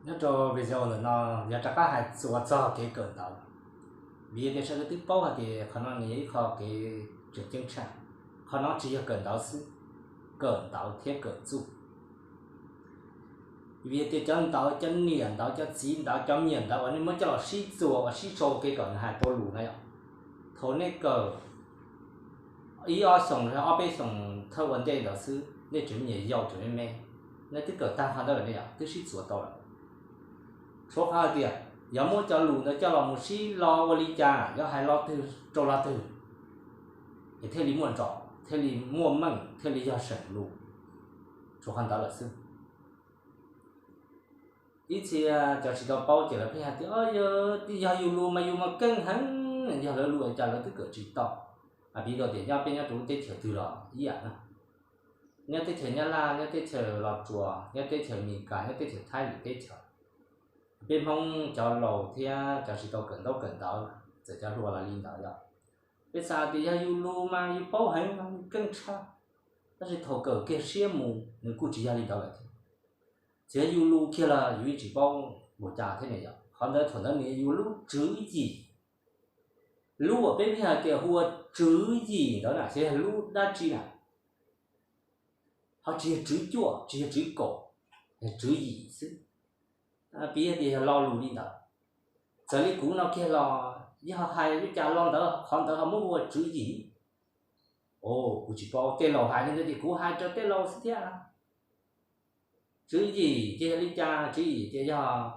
Nyob rau video ntawm no yog rov qab hais txuas txog kev kawm ntawv, vim tias sawv daws twb paub hais tias qhov no nws yog ib qho kev tseem ceeb tshaj. Qhov no tsis yog kawm ntawv xwb, kawm ntawv thiab kawm txuj. Vim tias cov ntawv, cov niam ntawv, cov txiv ntawv, cov me nyuam ntawv uas nej muab coj los sib txuas ua sib sau kev kawm nws hais rau lus na yom, thaum nej kawm ib ob xyoos, ob peb xyoos thawj ua ntej ntawd xwb, nej tseem me nyuam yaus tseem me me, nej twb kawm tag qhov ntawd lawm ne yom, twb sib txuas tau lawm. Tshuav qhov hais tias yog muab cov lus ntawd coj los mus sib lo ua li cas, yog hais lo twg rau lo twg, es thiaj li muaj nrov, thiaj li muaj meej, thiaj li yog seem lus. Tshuav qhov ntawd lawm xwb. Ib txhia cov tsis tau paub ces lawv pheej hais tias, yog yus lus mas yus mas keej heev, yog lawv lus cas lawv twb kawm tsis tau. Piv tau tias nyob peb nyob rau lub teb chaws twg los ib yam na, nyob teb chaws Nyab Laj, nyob teb chaws Los Tsuas, nyob teb chaws Amelikas, nyob teb chaws Thaib lwm teb chaws, peb Hmoob cov laus thiab cov tsis tau kawm ntaub kawm ntawv, txawm cov hluas los li ntawd yom, peb xav tias yog yus lus mas yus paub heev mas yus keej tshaj, tab sis thaum kawm kiag siab mus nws kuj tsis yog li ntawd lawm thiab. Txawm yog yus lus kiag los yus yeej tsis paub mus cas thiab ne yom. Qhov ntawd thaum ntawd nws yog yus lub tswv yim. Lub uas peb pheej hais tias hu ua tswv yim ntawd na, txawm yog lub dab tsi na, ho tsis yog tswv cuaj, tsis yog tswv kaum, yog tswv yim xwb. Piv tias yog lo lus li ntawd. Txawm li kuv no kiag los yog hais li cas lo ntawd qhov ntawd ho muab hu ua tswv yim. Kuv tsis paub, tej laus hais li ntawd ces kuv hais raws tej laus xwb thiab. Tswv yim ces yog li cas? Tswv yim ces yog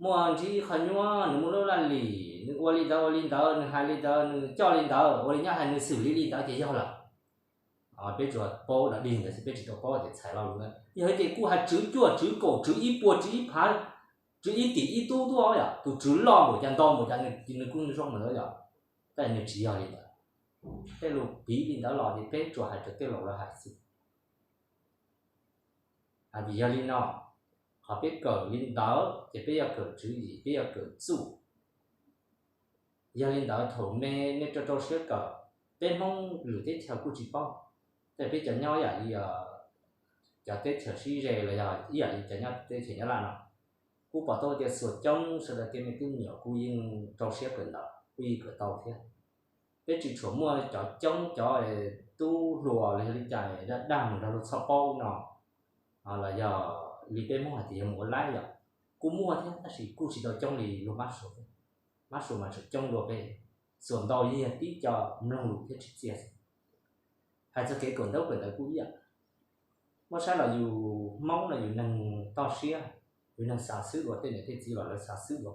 muaj ntsib qhov nyuaj, nws muaj lub laj lim, nws ua li ntawd ua li ntawd, nws hais li ntawd, nws coj li ntawd, ua li nyob hais nws xws li li ntawd ces yog lawm. Peb tsuas paub dog dig ntawd xwb, peb tsis tau paub tias txhais lo lus na. Yog li ces kuj hais tswv cuaj, tswv kaum, tswv ib puas, tswv ib phav, tswv ib tim ib tub tuaj yom, tus tswv loj npaum cas ntau npaum cas nws kuj zoo ntawd yom. Tab sis nws tsis yog li ntawd. Tej lus piv li ntawd los ces peb tsuas hais raws tej laus lawv hais xwb. Vim yog li no, qhov peb kawm li ntawd ces peb yuav kawm tswv yim, peb yuav kawm txuj. Yog li ntawd thaum me nej rau rau siab kawm, peb Hmoob lwm teb chaws kuj tsis paub, tab sis peb cov nyob yam li cov teb chaws sib ze los yog ib yam li cov nyob teb chaws Nyab Laj no, kuj pom tau tias txhua coob sawv daws tej me tub me nyuam kuj yeej rau siab kawm ntawv, kuj yeej kawm tau thiab. Peb tsis tshua muaj cov coob cov tub hluas los yog li cas daj daj mus nrog luag txhob paub no, los yog li peb Hmoob hais tias yog mus ua laib yom, kuj muaj thiab tab sis kuj tsis tau coob li luag Mab Suav. Mab Suav mas tseem coob dua peb, txhua ntau yeej yog tib co mloog lus thiab tsis txiaj xwb. Hais txog kev kawm ntaub kawm ntawv kuj ib yam, muab saib los yus Hmoob no yus neeg toj siab, yus neeg xav xwb dua, tej niam tej txiv los lawv xav xwb dua,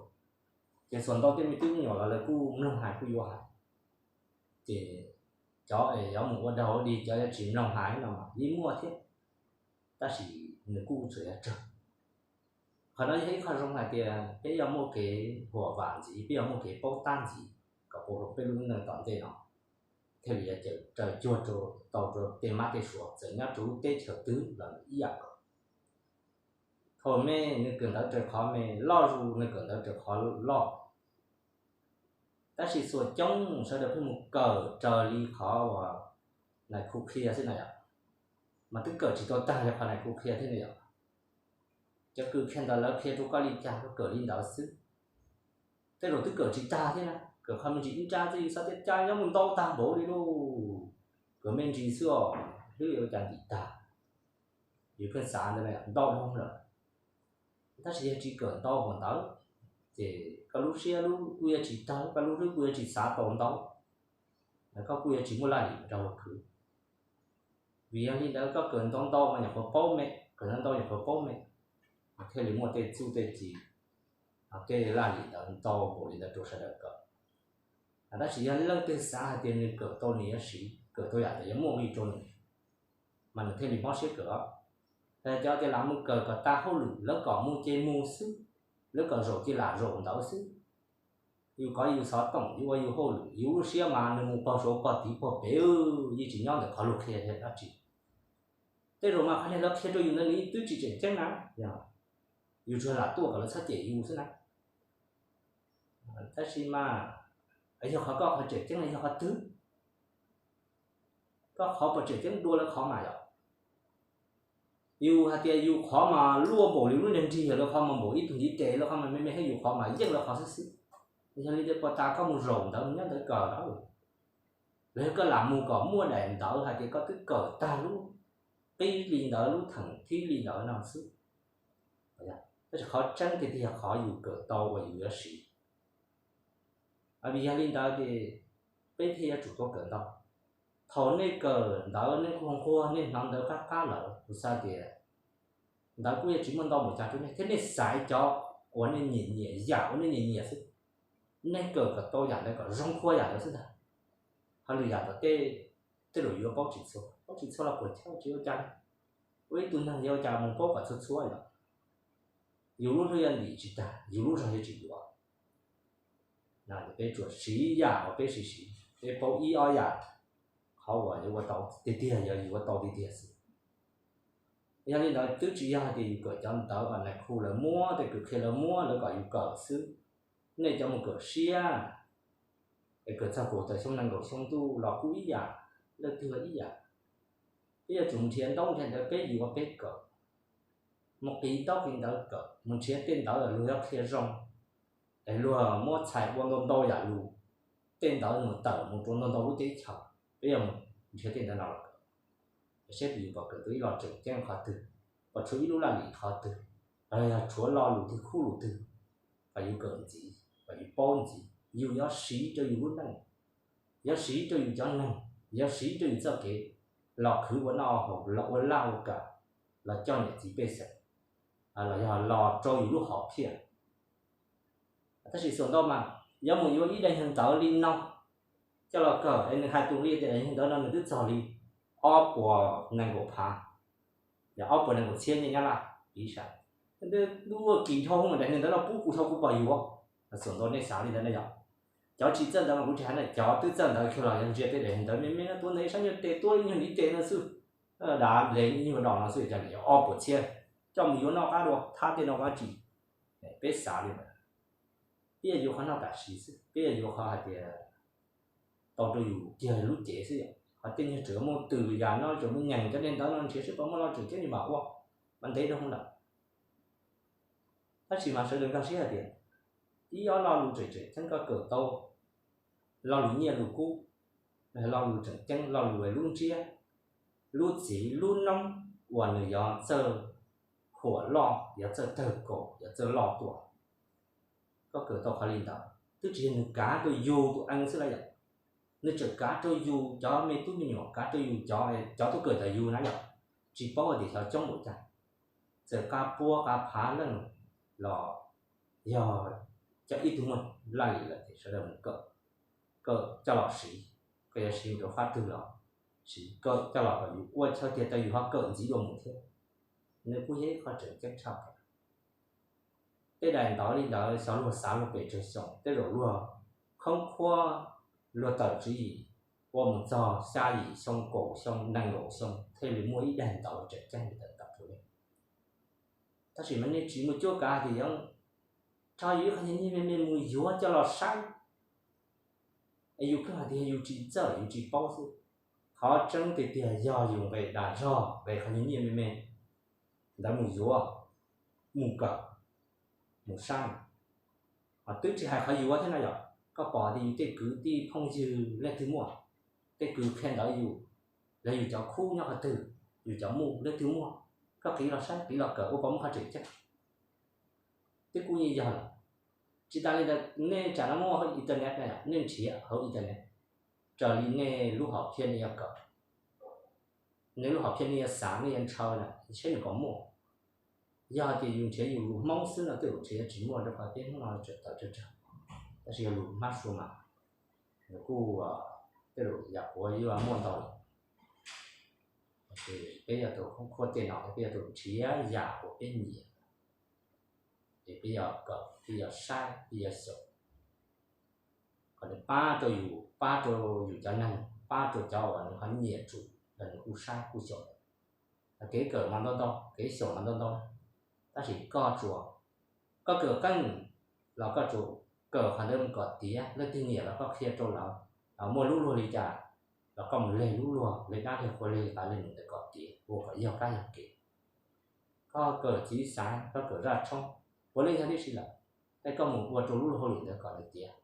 ces txhua ntau tej me tub me nyuam los lawv kuj mloog hais kuj yuav hais. Ces cov es yuav mus ua dog ua dig, cov yuav tsis mloog hais no mas yeej muaj thiab, tab sis nws kuj tseem yuav tsawg. Qhov no yog ib qho zoo hais tias peb yuav muaj kev huam vam ntxiv, peb yuav muaj kev paub tab ntxiv kom pab rau peb lub neej tom ntej no, thiaj li yuav raws cuag tau rau tej mab tej suav txawm nyob rau lub teb chaws twg los ib yam nkaus. Thaum me nws kawm ntawv raws qhov me, loj zus nws kawm ntawv raws qhov loj. Tab sis txhua coob sawv daws pheej mus kawm raws li qhov uas nais khu qhia xwb na yom, mas twb kawm tsis tau tag li qhov nais khu qhia thiab na yom. Cov kws qhia ntawd lawv qhia rau koj li cas koj kawm li ntawd xwb. Tej zaum twb kawm tsis tag thiab na, kawm qhov me ntsis ib nrab xwb yus xav tias cas yuav mus ntau tag npaum li lauj. Kawm me ntsis xwb os, hlwb yuav ua cas ntim tag. Yus pheej xav ntawd na, ntau dhau lawm. Tab sis yog tsis kawm ntau npaum ntawd, ces koj lub siab lub kuj yuav tsis tawg, koj lub hlwb kuj yuav tsis xav tau ntau, koj kuj yuav tsis muaj laj lim rau luag khwv. Vim yog li ntawd koj kawm ntau ntau mas nyuam qhuav paub me, kawm ntau ntau nyuam qhuav paub me, thiaj li muaj tej txuj tej ci, tej laj lim ntawd ntau npaum li ntawd rau sawv daws kawm. Tab sis yog leej twg xav hais tias nws kawm tau nws yuav siv, kawm tau yam ntawd yuav muaj vij rau nws, mas nws thiaj li mob siab kawm os. Cov tias lam mus kawm kom tag hauj lwm, lawv kom mus ces mus xwb, lawv kom zaum ces lam zaum ntawd xwb. Yus kov yus xov toom, yus ua yus hauj lwm, yus lub siab mas nws mus pog saud pog tid pog pem, yeej tsis nyob ntawm qhov luag qhia dab tsi. Tej zaum mas qhov niag lawv qhia rau yus ntawd nws twb tsis tseem ceeb na, yus tsuas lam tuaj kom lawv txhob cem yus xwb na. Tab sis mas yog qhov koj qhov tseem ceeb no yog qhov twg? Koj qhov puas tseem ceeb dua lawv qhov mas yom? Yus hais tias yus qhov mas luaj npaum li lub niag nrig, lawv qhov mas npaum ib tug ntiv tes, lawv qhov mas me me thiab, yus qhov mas yeej lawv qhov xwb xwb. Yog li ntawd puas tas koj mus zaum ntawd mus nyob ntawd kawm ntawd? Los yog koj lam mus kom muaj daim ntawv hais tias koj twb kawm tag lub qib li ntawd, lub theem thib li ntawd no xwb. Tab sis qhov tseeb tiag tiag yog qhov yus kawm tau uas yus yuav siv. Vim yog li ntawd ces peb thiaj yuav tsum tau kawm ntau. Thaum nej kawm ntawv nej nquag nquag nej hnov ntawv qab qab lawm, kuv xav tias ntawv kuj yuav tsis muaj ntau npaum cas rau nej thiab, nej xaiv cov uas nej nyiam nyiam, yam uas nej nyiam nyiam xwb. Nej kawm kom tau yam ntawd, kom zoo khuaj yam ntawd xwb ntag. Ho lwm yam tom tej, tej zaum yuav paub tsis txhua, paub tsis txhua los puas chawj, tsis ua cas. Ua ib tug neeg yuav ua cas mus paub kom txhua txhua yom? Yus lub hlwb yuav ntim tsis tag, yus lub zog yuav tsis duav. Peb tsuas siv yam uas peb siv siv, peb paub ib ob yam, qhov uas yuav ua tau tiag tiag yog yus ua tau tiag tiag xwb. Yog li ntawd twb tsis yog hais tias yus kawm cov ntawv uas nais khu lawv muab, tej kws qhia lawv muab lawv kom yus kawm xwb. Nej cov mus kawm siab, es kawm txog kaum tawm xyoo nees nkaum xyoo ntuj los kuj ib yam, leej twg los ib yam. Peb yuav tsum nrhiav ntaub nrhiav ntawv peb yuav peb kawm, mus qiv ntaub qiv ntawv kawm, mus nrhiav tej ntawv luag yuav qhia zoo, es luag muab txhais ua ntau ntau yam lus, tej ntawv mus tawm mus rau ntau ntau lub teb chaws, peb yuav mus nrhiav tej ntawv no los kawm, seb yus puas kawm tau ib lo tseem ceeb qhov twg, puas tshuav ib lub laj lim qhov twg, los yog tshuav lo lus twg khub lus twg, kom yus kawm ntxiv, kom yus paub ntxiv, yus yuav siv rau yus lub neej, yuav siv rau yus cov neeg, yuav siv rau yus txoj kev los khwv ua noj haus, los ua laj ua kam, los coj niam txiv pej xeem, los yog los rau yus lub hom phiaj. Tab sis xuam ntau mas yuav mus yuav ib daim ntawv li no coj los kawm es nws hais tus li tias daim ntawv no nws twb txog li ob puas nees nkaum phav, yog ob puas nees nkaum txhiab nyiaj Nyab Laj, piv xam, lub kis dhau mas daim ntawv no pub kuv dhau kuv pom yuav. Xuam ntau nej xav li ntawd na yom. Cov tsis txawj ntawv mas kuv tsis hais na, cov twb txawj ntawv kiag los yuav ntsia tej daim ntawv me me no tuav ntawm ib sab nyuag tes, tuav ib nyuag ntiv tes no xwb, dav nplev ib nyuag dos no xwb, cas li ob puas txhiab coj mus yuav noj qab dua thab tej no dab tsi. Peb xav li ntawd, peb yuav yuav qhov noj tam sim xwb, peb yuav yuav qhov hais tias tau rau yus kiag lub cev xwb yom. Qhov tej nyuag tseem muaj tws yam no, tseem muaj nyeem cov niag ntawv no nrhiav seb puas muaj lo tseem ceeb li mam ua, mas ntev dhau lawm. Tab sis mas sawv daws nkag siab hais tias ib ob lo lus tseem tseem ceeb koj kawm tau, lo lus nyiaj lus kub, lo lus tseem ceeb, lo lus lub ntsiab, lub txiv lub noob uas nws yuav txawj huam loj, yuav txawj tawg kaus, yuav txawj loj tuaj. Koj kawm tau qhov li ntawd twb tsis yog nws kav rau yus tus eev xwb na yom, nws tseem kav rau yus cov me tub me nyuam, kav rau yus cov, cov tuaj kawm ntawm yus na yom, tsis paub hais tias xyov coob npaum cas, txawm qab puab qab phav leej los yog cov ib tug muaj laj lim lawm ces sawv daws mus kawm, kawm coj los siv. Koj yuav siv rau fab twg los siv, kawm coj los kom yus ua chaw tiag tau yus ho kawm ntxiv dua mus thiab. Nws kuj yog ib qho tseem ceeb tshaj plaws. Tej daim ntawv li ntawd xyov luag xav luag pes tsawg xyoo, tej zaum luag khoob khuab, luag tawm tswv yim ua mus txog xya yim xyoo, kaum xyoo, nees nkaum xyoo thiaj li muaj ib daim ntawv tseem ceeb li ntawd tawm rau nej. Tab sis mas nej tsis muaj cuab kav tias yuav rho yus ib qho nyiaj me me mus yuav coj los saib, es yus pheej hais tias yus tsis txawj yus tsis paub xwb. Qhov tseeb tiag tiag yog yus nqes dag zog nqes qhov nyiaj me me ntawd mus yuav, mus kawm, mus saib. Ho twb tsis hais qhov yuav thiab na yom, koj pom tias yus tej kwv tij phooj ywg leej twg muaj, tej kws qhia ntawv yus, los yus cov khub nyob qhov twg, yus cov mus leej twg muaj, koj qiv los saib qiv los kawm ua puas muaj qhov tseem ceeb. Twb kuj yeej yog lawm. Tsis tas li ntawd nej tsam no muaj hauv internet na yom, nej nrhiav hauv internet, raws li nej lub hom phiaj nej yuav kawm, nej lub hom phiaj nej yuav xav nej yuav ntshaw na, saib nws kom muaj. Yog hais tias yus nrhiav yus lus Hmoob xwb no tej zaum nrhiav tsis muaj, rau qhov peb Hmoob no tseem tawm tsawg tsawg. Tab sis yog lus Hmab Sua mas nws kuj tej zaum yam puav yuav muaj ntau lawm. Peb yuav tau khoob khuab tej no, peb yuav tau nrhiav yam uas peb nyiam, ces peb yuav kawm, peb yuav saib, peb yuav xyaum, kom nws pab rau yus, pab rau yus cov neeg, pab rau cov uas nws ho nyiam tsum los nws kuj saib kuj xyaum. Kev kawm mas ntau ntau, kev xyaum mas ntau ntau, tab sis koj tsuas, koj kawm qeej los koj tsuas kawm qhov ntawd mus kom tiav, leej twg nyiam los koj qhia rau lawv, muaj lub luag li cas los koj mus leg lub luag, leg dab leg qhua leg qav leg num ntawd kom tiav ua kom yog kab yog kev. koj kawm txiv xaiv, koj kawm zaj tshoob, puav leej yog tib si lawm. Tej koj mus ua rau lub hauj lwm ntawd kom nws tiav,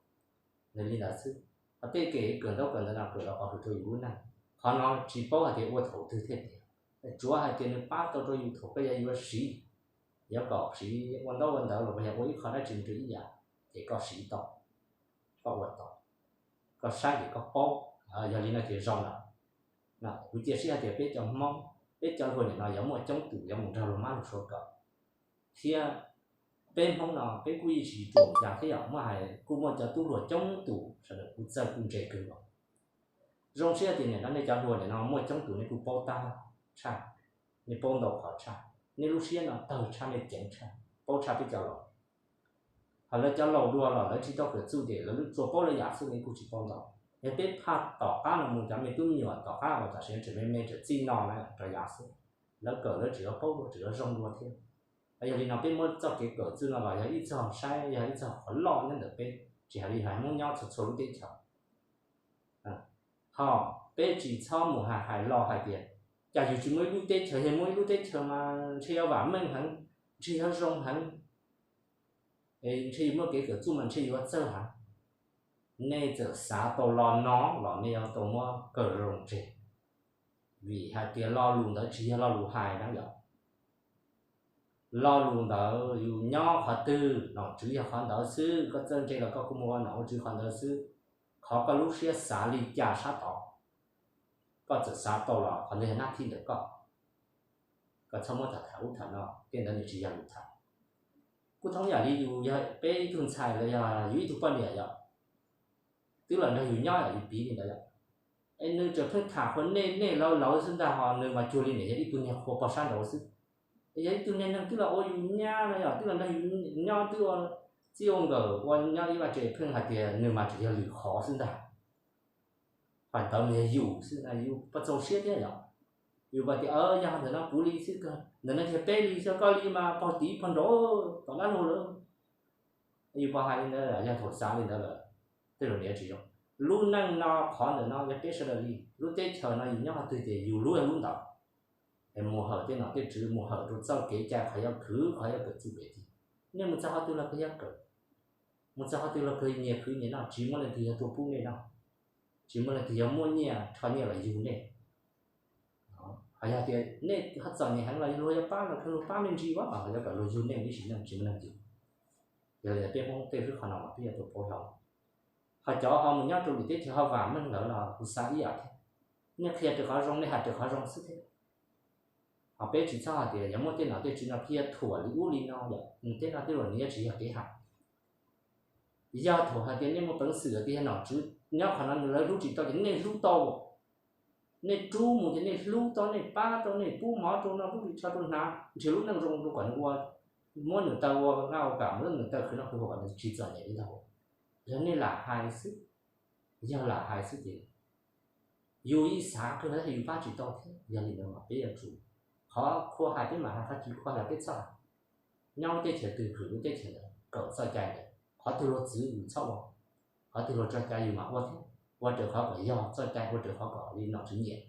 nws li ntawd xwb. Ho tej kev kawm ntaub kawm ntawv no kawm los qhov hwm rau yus lub neej. Qhov no tsis paub hais tias ua thaum twg thiaj tiav, tsuav hais tias nws pab tau rau yus thaum koj yuav siv, yuav kom siv ua ntaub ua ntawv los yog ua ib qho dab tsi rau ib yam, ces koj siv tau, koj ua tau, koj saib ces koj paub. Yog li no ces zoo lawm. Kuv cia siab hais tias peb cov Hmoob, peb cov hluas nim no yuav muaj coob tus yuav mus nrog luag mab luag suav kawm, thiab peb Hmoob no peb kuj yeej tsis tsuas cas thiab yom, muaj hais kuj muaj cov tub hluas coob tus sawv daws kuj txawj kuj ntse kawg nkaus. Zoo siab tias nim no nej cov hluas nim no muaj coob tus nej kuj paub tab tshaj, nej paub ntau qhov tshaj, nej lub siab no tawg tshaj, nej ceev tshaj, paub tshaj peb cov laus. Ho lawv cov laus dua los lawv tsis tau kawm txuj ces lawv tsuas paub lawv yam xwb, nej kuj tsis paub ntau. Yog peb phaj tom qab no mus cov me tub me nyuam tom qab uas tam sim tseem me me tseem txij no na rov yav xwb, lawv kawm lawv tseem yuav paub dua, tseem yuav zoo dua thiab. Yog li no peb muab txoj kev kawm txuj no los yog ib txoj saib, yog ib txoj qhov loj nyob ntawm peb, tsis hais li hais Hmoob nyob txhua txhua lub teb chaws. Ho peb tsis txhob mus hais hais los hais tias cas yus tsis muaj ib lub teb chaws, yog muaj ib lub teb chaws mas ntshe yuav vam meej heev, ntshe yuav zoo heev, ntshe yus muaj kev kawm txuj mas ntshe yuav txawj heev. Nej txawm xav tau lo no los nej yuav tau muab kaw zoo tseg, vim hais tias lo lus ntawd tsis yog lo lus hais na yom. Lo lus ntawd yus nyob qhov twg nom tswv yog qhov ntawd xwb, koj txawj ntse los koj kuj mus ua nom ua tswv qhov ntawd xwb. Qhov koj lub siab xav li cas sab tod, koj txawm xav tau los qhov ntawd yog nab thib ntawm koj. Koj txhob muab tham tham ub tham no, tej ntawd nws tsis yog lus tham. Kuj thoob yam li yus yog peb ib tug ntxhais los yog yus ib tug poj niam yom, twb los nrog yus nyob yom, yus piv li ntawd yom, es nws tseem pheej tham qhuas nej nej lawv lawv xwb ntag, ho nws mas cuag li nws yog ib tug niag qhua pog sab nraud xwb. Yog ib tug niag neeg twb los ua yus nyab no yom, twb los nrog yus nyob twb ua txij ua nkawm ua nyob ib vaj tse, pheej hais tias nws mas tseem yog lwm qhov xwb ntag. Ho ntawd mas yog yus xwb, yus puas txaus siab thiab yom? Yus pom tias yog ntawm no kuv li xwb, ntawm no yog peb li xwb, koj li mas pog tid pog nraud tom dab laug lawm. Yus pom hais li ntawd yog thaum xav li ntawd lawm, tej zaum niam tsis zoo. Lub neej no qhov ntawm no yog peb sawv daws li, lub teb chaws no yus nyob qhov twg ces yus lub yog lub ntawd. Es mus hawm tej nom tej tswv, mus hawm rau txoj kev cai qhov yuav khwv qhov yuav kawm txuj pem tid. Nej mus txog qhov twg los kawg yuav kawm, mus txog qhov twg los kawg nyias khwv nyias noj, tsis muaj leej twg yog tuaj pub nej noj, tsis muaj leej twg yog muaj nyiaj rho nyiaj los yug nej. Ho yog tias nej ho txom nyem heev los luag yuav pab los kawg luag pab me ntsis ua, ho yuav kom luag yug nej ib sim neej tsis muaj leej yug. Yog li peb Hmoob tej xwb qhov no mas peb yuav tau paub hlo. Ho cov ho mus nyob rau lwm teb chaws ho vam meej ntawd los kuv xav ib yam thiab, nej qhia raws qhov zoo, nej hais raws qhov zoo xwb thiab. Ho peb tsis txhob hais tias yog muaj tej nom tej tswv no qhia thuam li ub li no yom, nws tej no tej zaum nws yuav tsis yog kev hais. Yog thaum hais tias nej muaj peev xwm tias yog nom tswv nyob qhov no nws lawv hlub tsis tau ces nej hlub tau, nej rub mus ces nej hlub tau, nej pab tau, nej pub mov rau noj, pub ris tsho rau hnav, nrhiav lub neej zoo rau kom nws ua, muab nws taw ua laj ua kam, muab nws taw khwv noj khwv haus kom nws tsis txom nyem li ntag. Yog nej lam hais xwb, yog lam hais xwb ces yus ib xav kawg tab sis yus pab tsis tau thiab. Yog li ntawd mas peb yuav tsum, qhov qhua hais peb mam hais, qhov tsis qhua hais peb txhob hais. Nyob lub teb chaws twg khwv lub teb chaws ntawd, kawm txoj cai ntawd, qhov twg luag txwv yus txhob ua, qhov twg luag tso cai yus mam ua thiab. Ua raws qhov kom yog txoj cai, ua raws qhov kom li nom tswv nyiam.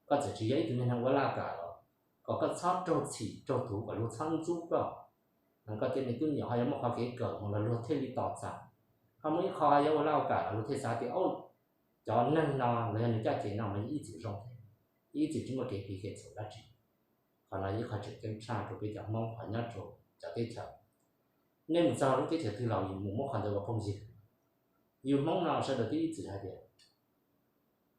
Koj txawm tsis yog ib tug niag neeg ua laj kam los kom koj txhob raug txhim raug tuv kom luag txhob ntxub koj. Koj tej me tub me nyuam ho yuav muaj qhov kev kawm mus los luag thiaj li tos txais. Koj muaj ib qho yuav ua laj ua kam los luag thiaj xav tias, o, cov neeg no los yog nws caj ces no mas ib txwm zoo thiab, ib txwm tsis muaj kev piv kev txhaum dab tsi. Qhov no yog ib qho tseem ceeb tshaj rau peb cov Hmoob qhov nyob rau cov teb chaws. Nej mus txog lub teb chaws twg los yus mus muab qhov ntawd ua phooj ywg. Yus Hmoob no sawv daws twb ib txwm hais tias,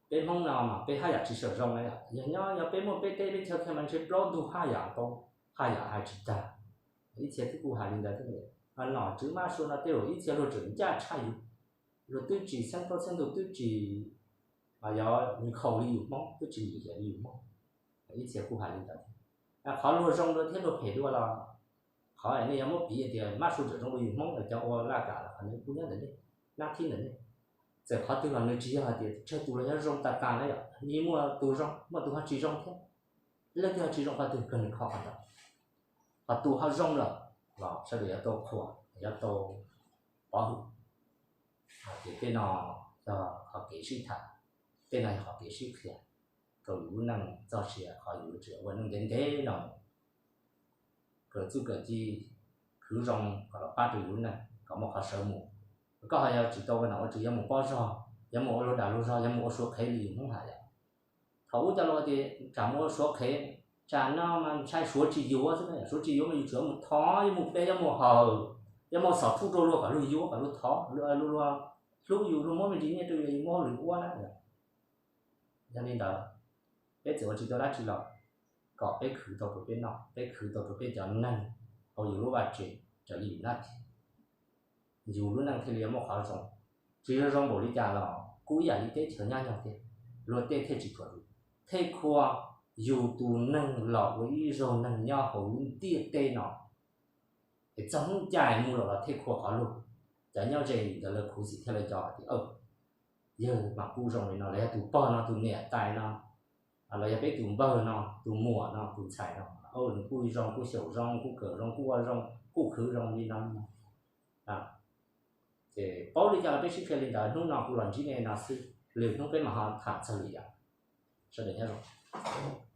peb Hmoob no mas peb haj yam tsis sawv zoo na yom. Yog nyob yog peb muaj peb teb peb chaw kiag mas ntshe plaub ntug haj yam tau, haj yam hais tsis tag. Ib txhia twb kuj hais li ntawd thiab, nom tswv mab sua no tej zaum ib txhia luag tseem ncaj tshaj yus, luag twb tsis txheeb plaub txheeb ntug, twb tsis, yog nws khaus li yus Hmoob, twb tsis lim hiam li yus Hmoob. Ib txhia kuj hais li ntawd thiab. Qhov luag zoo dua thiab luag phem dua los, qhov nej yuav muab piv tias mab sua tseem zoo dua yus Hmoob los cov ua laj kam los qhov nws kuj nyob ntawm nej, nab thib ntawm nej. Txawm qhov twg los nws tsis yog hais tias tsawg tus los yog zoo tas tas na yom, yeej muaj tus zoo muaj tus ho tsis zoo thiab. Leej twg ho tsis zoo qhov twg kawg nws kho qhov ntawd. Qhov tus ho zoo lawm los sawv daws yuav tau qhuas, yuav tau pov hwm. Ces tej no yog qhov kev sib tham, tej no yog qhov kev sib qhia rau yus lub neej txoj sia, qhov yus yuav tsum ua neej ntev ntev no. kawm txuj kawm ci, khwv zoo kom los pab rau yus lub neej kom muaj qhov sawv mus. Koj ho yog tsis tau ua nom ua tswv, yuav mus pob zog, yuav mus ua luag dag luag zog, yuav mus ua suav qhev li yus Hmoob hais. Thaum ub cov laus tias tsam mus ua suav qhev, tsam no mas ntshai suav tsis yuav xwb, suav tsis yuav mas yus tseem yuav mus thov, yuav mus pe, yuav mus hawm, yuav mus xom txuj rau luag kom luag yuav, kom luag thov, luag hlub yus, luag muab me ntsis nyiaj rau yus, yus muab hauj lwm ua na. Yog li ntawd, peb txawm ua tsis tau dab tsi los kom peb khwv tau rau peb noj, peb khwv tau rau peb cov neeg hauv yus lub vaj tse raws li yus nab, yus lub neej thiaj li muaj qhov zoo. Tsis zoo npaum li cas los kuj ib yam li teb chaws nyob nyob tiag, luag tej thiaj tsis thuam yus. Thej khua yus tus neeg los ua ib zaug neeg nyob hauv ntiaj teb no, es txog hnub cai mus los los thej khua qhov luag. Cov nyob ze ntawd lawv khuv xim thiab lawv co tias, yawg mas kuj zoo li no, los yog tus pog no, tus niam tais no, los yog peb tus npawg no, tus muam no, tus ntxhais no, nws kuj zoo, kuj xyaum zoo, kuj kawm zoo, kuj ua zoo, kuj khwv zoo li no. Ces paub li cas los peb sib qhia li ntawd, hnub no kuv los ntsib nej no xwb, lwm hnub peb mam ho tham txog lwm yam. Sawv daws nyob zoo.